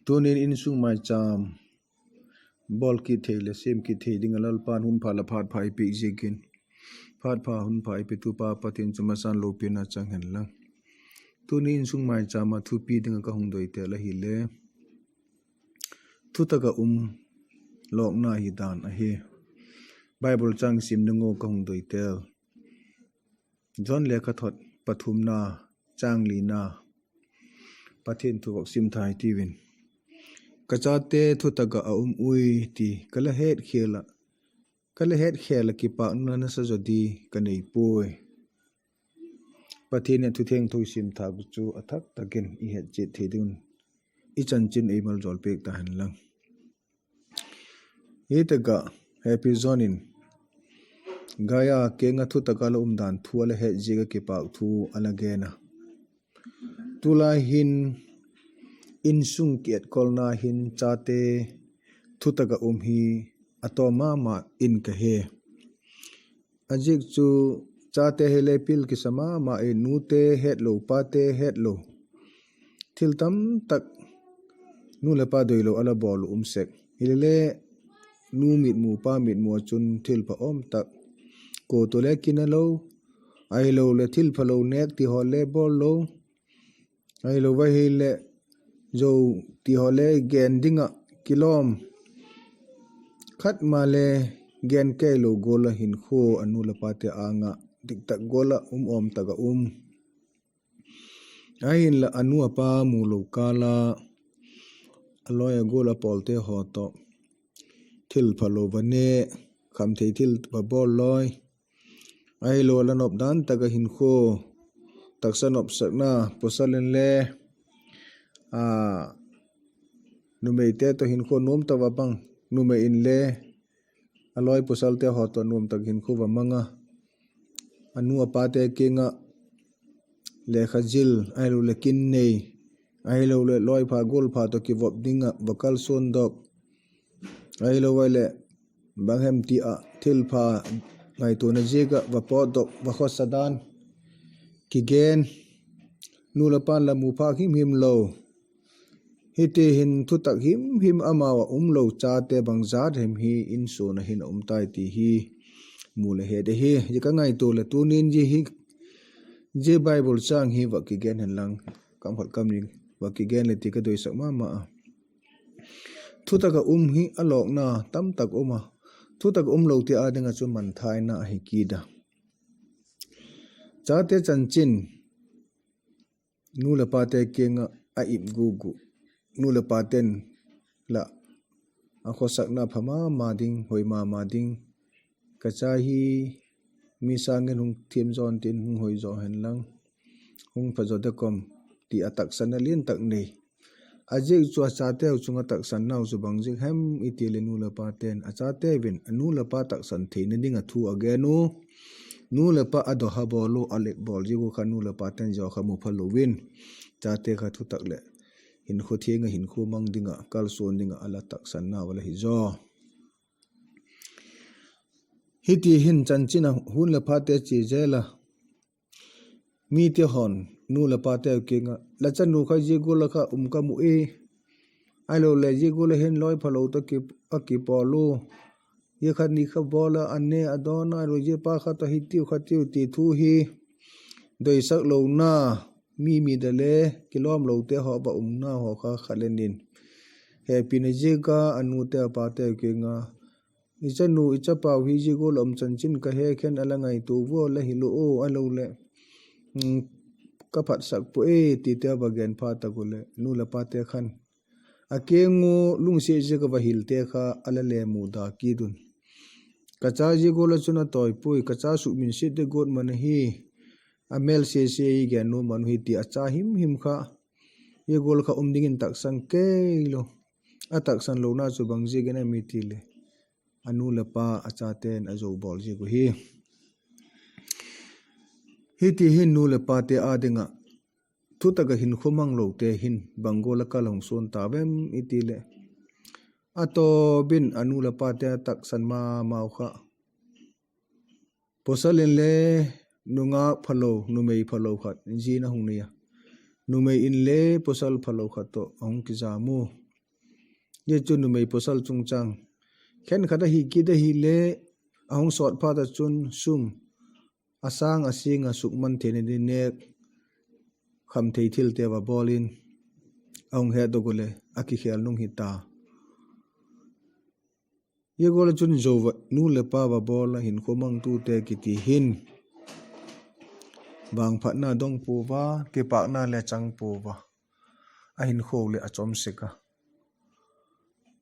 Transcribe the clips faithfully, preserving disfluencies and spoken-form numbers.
Tuni'n insung maicham bawl kit thei leh siam kit thei ding ah Lalpa'n hun pha la phat pha ei piak ziakin, phat pha hun pha ei petu pa Pathian chu masa'n lopina chang hen lang. Tuni insung maicham ah thupi ding ah ka hung doitel ahile, thutak ah um lawkna hi dan ahi. Bible chang sim ding uh ka hung doitel. John lekhathot pathumna, chang lina, Pathian thu vak sim thei tivin. Ka chate thutak ah a um ui ti ka la hetkhel ah, ka la hetkhel ah kipâkna nasa zaw di ka nei puai. Pathian in a thu thiangtho i sim thâk chu a thak tak in i het chiat thei ding un i chanchin ei maljawl piak ta hen lang. Hi tak ah Happy John in Gaia kiang ah thutak ah la um dan thu a la het ziak ah kipâk thu a la gen a. Tulai hin insung kietkolna hin chate thutak ah um hi a tawm ma ma in ka he. A ziak chu chate hile pil kisa ma ma in, nute hetlo, pate hetlo, thil tamtak nu leh pa doilo a la bawl uh um sek. Hilele nu mitmu, pa mitmu ah chun thilpha um tak, kua tawh le kina lo, ahiloleh thilphalo nêk ti haw le bawl lo, ahilo va hileh zo ti haw le gen ding ah kilawm, khat ma le gen kei lo gual ah hinkhua a nu leh pate âng ah diktak gual ah um awm tak ah um. Ahinla a nu a pa mu lo kâl ah a lawi a gual a pawlte haw tawh thilphalo va ne, khamthei thil va bawl lawi, ahilo la nop dan tak ah hinkhua, taksa nopsakna, pawsal inle a numeite tawh hinkhua nuam tak va mang, numei inle a lawi pawsalte haw tawh nuam tak hinkhua va mang a, a nu a pate kiang ah lekha zil, ahiloleh kin nei, ahiloleh lawipha gualpha tawh kivop ding ah va kalsuan dok, ahilo ahileh bang hem ti ah thilpha ngaituana ziak ah va pawtdok, va khawsa dan kigen, nu leh pa'n la mu phâk himhim lo. Hiti hin thutak himhim amau ah um lo chate bangzat hem hi insung ah hin a um tai ti hi mu leh het ahi. Zia ka ngaitua leh tuni'n zia hi, zia Bible chang hi va kigen hen lang, kam khat kam ni va kigen leh ti ka doisak ma ma a. Thutak ah um hi a lawkna tamtak um a, thutak ah um lote â ding ah chu mangthaina ahi kit a. Chate chanchin nu leh pate kiang ah a ip gugu, nu leh pate'n la a khawsakna pha ma ma ding, hoi ma ma ding, ka cha hi mi sâng in hung thiam zaw intin, hung hoi zaw hen lang, hung pha zaw de kam, ti a taksanna lian tak nei. A ziak chu a chateu chung ah taksannau chu bang ziak hem i ti leh nu leh pate'n, a chateu'n a nu leh pa taksan theina ding ah thu a gen u, nu leh pa a dawha bawl u, a lek bawl ziak u kha nu leh pate'n zia kha mu phalo in, chate kha thutak leh hinkhua thiang ah hinkhua mang ding ah, kalsuan ding ah a la taksannau a la hi zaw. Hiti hin chanchin a hun leh phate chia zel a, mite haw'n nu leh pateu kiang ah, la chanu kha zia gual ah kha um ka mu e, ahiloleh zia gual ah hin lawi phalo tawh ki, a kipawl u, zia kha ni kha bawl a, a ne a dawn a, ahilo zia pa kha tawh hitiu khatiu ti thu hi doisak lona, mi mit a le kilawm lote haw va umna haw kha kha le nin, hepina ziak a a nute a pateu kiang a, i chanu i chapau hi zia gual ah um chanchin ka he khen a la ngaitua ua la hil u, ahiloleh ka phatsak puai e, tite va gen phat tak u leh nu leh pate khan a kiang u lungsiat ziak ah va hilte kha a la le mu da kit un. Ka cha zia gual ah chun a tawi puai, ka cha sukminsiat ding guat man ahi, a mêlsia sia i gen nuam man u hi ti a cha himhim kha zia gual kha um dingin taksan kei lo. A taksan lona chu bang ziakin em i ti leh, a nu leh pa a chate'n a zo bawl ziak u hi. Hiti hin nu leh pate â ding ah thutak ah hinkhua mang lote hin bang gual ah kal hung suan ta vem i ti leh, a tawp in a nu leh pate a taksan ma mau kha, pawsal inle nungâk phalo, numei phalo khat zin a hung nei a, numei inle pawsal phalo khat tawh a hung kizam u. Zia chu numei pawsal chungchâng khenkhat ahi kit ahile, a hung sawt phat ah chun sum a sâng a sîng ah sukman theina ding nêk kham thei thilte va bawl in, a hung hetdok u leh a kikhêl nung hi ta. Zia gual ah chun zo va nu leh pa va bawl ah hinkhua mangtute kiti hin vangphatna dong pua a, kipâkna le chang pua a, a hinkhua leh a chawm sek a.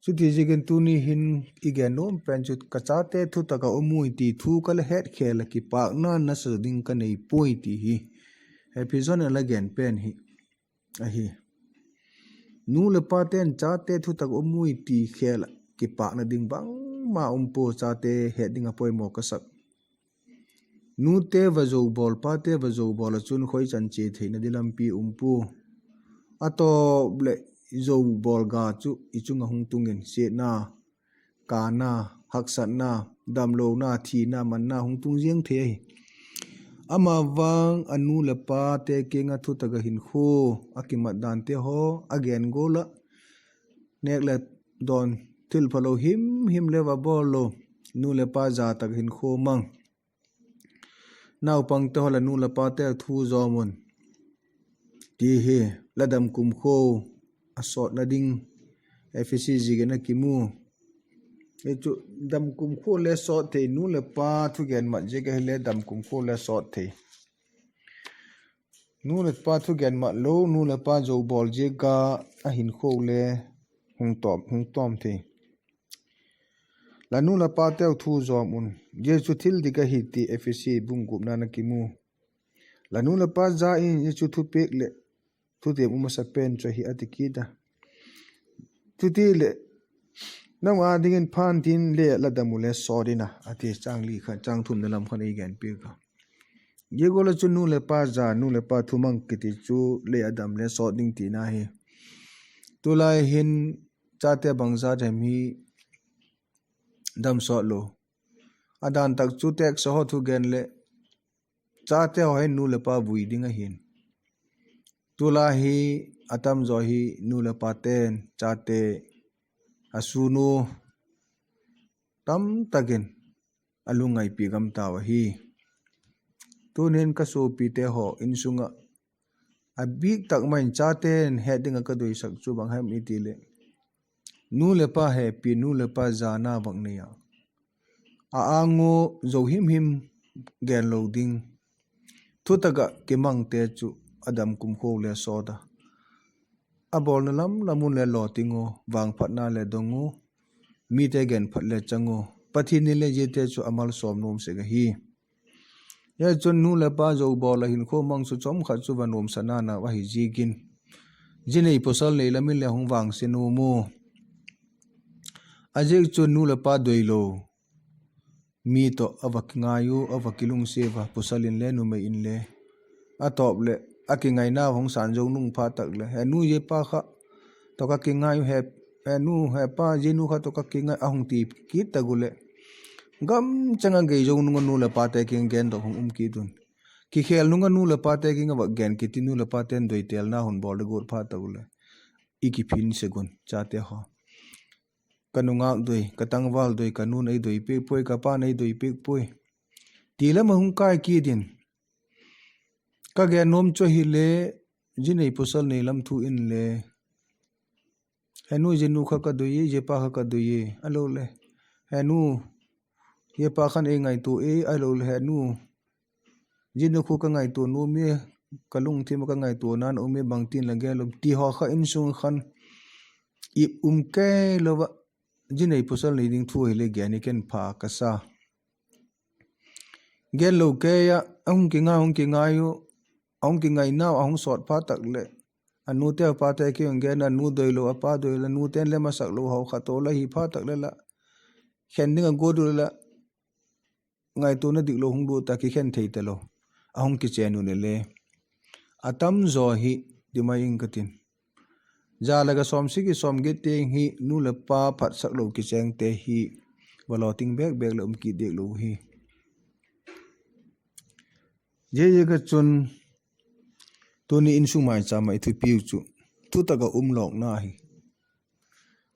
Chuti ziakin tuni hin i gen nuam pen chu, ka chate thutak ah um ui ti thu ka la hetkhêl ah kipâkna nasa ding ka nei puai ti hi Ephesian in a la gen pen hi ahi. Nu leh pate'n chate thutak ah um ui ti khêl ah kipâkna ding bangma um pua, chate het ding a poimaw ka sak. Nute va zo bawl, pate va zo bawl ah chun khoi chan chia theina ding lampi um pua. A tawp leh zo bawl ga chu i chung ah hung tung in siatna, kâna, haksatna, damlona, thina, manna hung tung ziang thei ahi. Amavang a nu leh pate kiang ah thutak ah hinkhua a kimat dante haw a gen gual ah, nêk leh dawn, thilphalo himhim le va bawl lo, nu leh pa za tak hinkhua mang, naupangte haw leh nu leh pate thu zawm un, ti hi la dam kumkhua a sawtna ding Ephesi ziakin a kimu. Hi chu dam kumkhua le sawt thei, nu leh pa thugen mat ziak ahile dam kumkhua le sawt thei. Nu leh pa thugen mat lo, nu leh pa zo bawl ziak a a hinkhua le hung tawm, hung tawm thei. La nu leh pateu thu zawm un, zia chu thil dik ahi ti Ephesi bung gupna'n a kimu. La nu leh pa za in, zia chu thupiak leh thutiam um masa pen chu ahi a ti kit a. Chutileh, nang â dingin phan tin le la dam u le sawt in a, a ti, chang li khan, chang thumna lam khan ei genpiak a. Zia gual ah chu nu leh pa za, nu leh pa thumang kiti chu le a dam le sawt ding tina hi. Tulai hin chate bangzat hem hi dam sawt lo. A dan tak chu teksa haw thugen leh chate haw hin nu leh pa vui ding ahi'n. Tulai hi a tamzaw hi nu leh pate'n chate a sûn u tamtak in a lungngaipi gam tau ahi. Tuni'n ka suapite haw insung ah a bîk tak ma in chate'n het ding ah ka doisak chu bang hem i ti leh, nu leh pa hepi, nu leh pa zana vak nei a, a âng u zo himhim gen lo ding, thutak ah kimangte chu a dam kumkhua le sawt a, a bawlna lam lam un le lawting u, vangphatna le dong u, mite genphat le chang u, Pathian in le ziate chu a malsawm nuam sek ahi. Zia chun nu leh pa zo bawl ah hinkhua mang chu chawm khat chu va nuamsa nau ahi ziakin, zi nei pawsal nei lam in le hung vangse nuam u. A ziak chu nu leh pa doilo mi tawh a va kingai u, a va kilungsiat a, pawsal in le numei in le. A tawp leh a kingaina hung sân zo nung phat tak leh, he nu, zia pa kha tawh ka kingai u, he, he nu, he pa, zia nu kha tawh ka kingai, a hung ti kit tak u leh, gam chang ah gei zo nung ah nu leh pate kiang gendok hung um kit un. Kikhêl nung ah nu leh pate kiang ah va gen kiti, nu leh pate'n doitêlna hun bawl ding guat phat tak u leh, i kiphin sek un chate haw. Ka nungâk doi, ka tangval doi, ka nu'n ei doi piak puai, ka pa'n ei doi piak puai, ti lam ah hung kai kit in. Ka gen nuam chu ahile, zi nei pawsal nei lam thu in le, he nu, zia nu kha ka doi e, zia pa kha ka doi e, ahilole, he nu, zia pa khan ei ngaitua e, ahilole, he nu, zia nu khu ka ngaitua nuam e, ka lungthim ah ka ngaituana'n um e, bangtin la gen lom ti haw kha insung khan i um kei lo ah, zi nei pawsal nei ding thu hile gen i ken pha ka sa. Gen lo kei ah, a hung kingai, hung kingai u, a hung kingainau a hung sawt phat tak leh, a nute a pate kiang gen, a nu doilo, a pa doilo, nute'n le masak lo hau khat tawh la hi phat tak leh la, khen ding a guat u leh la, ngaituana diklo hung lut a, kikhen thei talo, a hung kichen u leh le, a tamzaw hi, ti mai ing ka tin, za lak ah sawmsagi sawmgiat tiang hi nu leh pa phatsak lo kichengte hi, va lawting bêk bêk leh um kit diak lo hi. Ziaziak ah chun, tuni insung maichâm ah i thupiu chu, thutak ah um lawkna hi.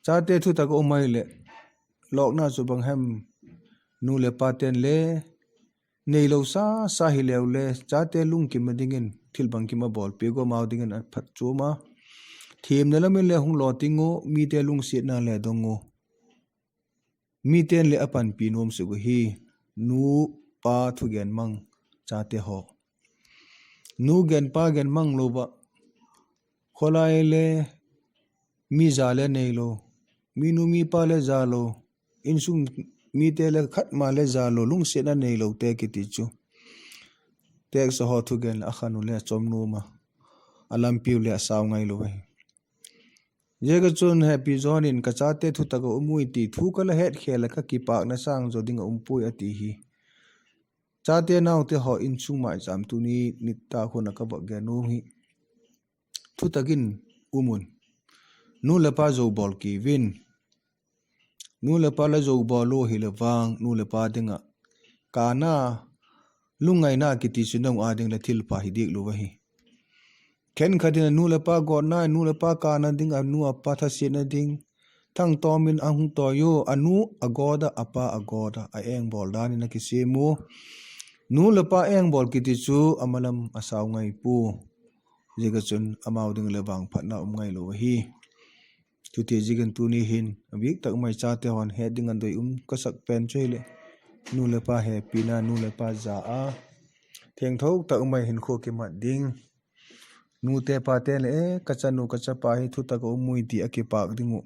Chate thutak a um ahileh, lawkna chu bang hem, nu leh pate'n le neilo sa sa hileu le chate lungkim a dingin thil bangkim a bawlpiak u, amau dingin a phatchuam a. Thiamna lam in le hung lawting u, mite lungsiatna le dong u. Mite'n leh a panpi nuam sek uhi, nu pa thugen mang chate haw. Nu gen pa gen mang lo ah, khawlai le mi za le neilo, mi nu mi pa le za lo, insung mite le khat ma le za lo, lungsiatna neilote kiti chu teksa haw thugen leh a khan u le a chom nuam a, a lampiu le a sau ngailo ahi. Ziak a chun Happy John in, ka chate thutak a um ui ti thu ka la hetkhel ah ka kipâkna sâng zaw ding a um puai a ti hi. Chate naute haw, insung maichâm tuni nitâk hun a ka vak gen nuam hi, thutak in um un. Nu leh pa zo bawl kiu in. Nu leh pa la zo bawl u hileh vang, nu leh pa ding ah kâna, lungngaina kiti chu nang â ding leh thilpha hi diak lo ahi. Khenkhat in a nu leh pa gawtna, nu leh pa kâna ding, a nu a pa thasiatna ding, thangtawm in a hung tawi u, a nu a gawt ah, a pa a gawt ah, a engbawl dan in a kisiam u. Nu leh pa engbawl kiti chu a malam a sau ngai pua. Ziak a chun amau ding leh vangphatna um ngailo ahi. Chuti ziakin tuni hin a bîk tak mai chate haw'n het ding a doi um ka sak pen chu hileh, nu leh pa hepina, nu leh pa za a, thiangtho tak mai hinkhua kimat ding. Nute pate le, e, ka chanu ka chapa hi thutak a um ui ti a kipâk ding uh,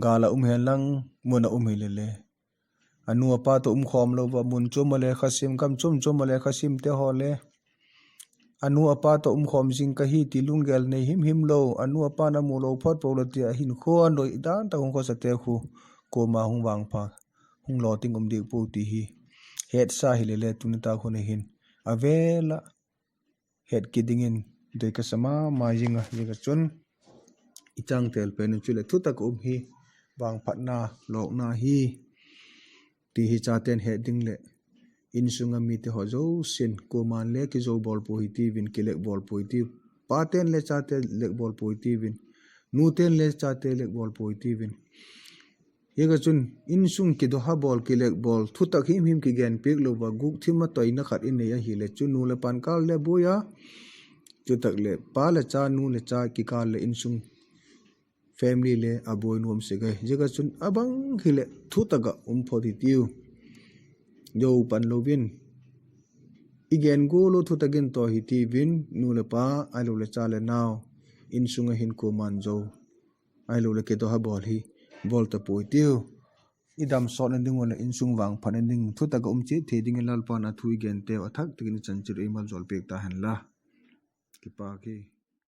gâl ah um hen lang, mun ah um hile le, a nu a pa tawh um khawm lo ah, mun chuam ah le kha sim, gam chuam chuam ah le kha simte haw le, a nu a pa tawh um khawm zing ka hi ti lunggel nei him him lo, a nu a pa'n a mu lo phot po lo ti a hinkhua doi dan tak hung khawsate khu, kuama hung vangpha, hung lawting um diak pua ti hi hetsa hile le, tuni tak hun a hin a vêl ah het kit dingin doi ka sa ma ma zing a. Ziak a chun i changtel pen u chuleh, thutak a um hi vangphatna, lawkna hi ti hi chate'n het ding leh, insung a mite haw zosia'n kuama'n le kizo bawl puai hitiu in, kilek bawl puai hitiu. Pate'n le chate lek bawl puai hitiu in, nute'n le chate lek bawl puai hitiu in. Ziak a chun insung kidawha bawl, kilek bawl, thutak him him kigenpiak lo ah, gûk thim a toina khat i nei ahile chu, nu leh pa'n kâl le buai a, chutah leh pa leh cha, nu leh cha kikâl leh insung family le a buai nuam sek ahi. Ziak a chun a bang hileh thutak ah um phot hitiu. Zo pan lo in, i gen gual u thutak in tawi hitiu in, nu leh pa, ahiloleh cha leh nau, insung a hin kuama'n zo, ahiloleh kidawha bawl hi bawl ta puai hitiu. I damsawtna ding uh leh insung vangphatna ding, thutak ah um chiat thei dingin Lalpa'n a thu i genteu a thak tak in i chan chiat ei maljawl piak ta henla. Kipâk hi.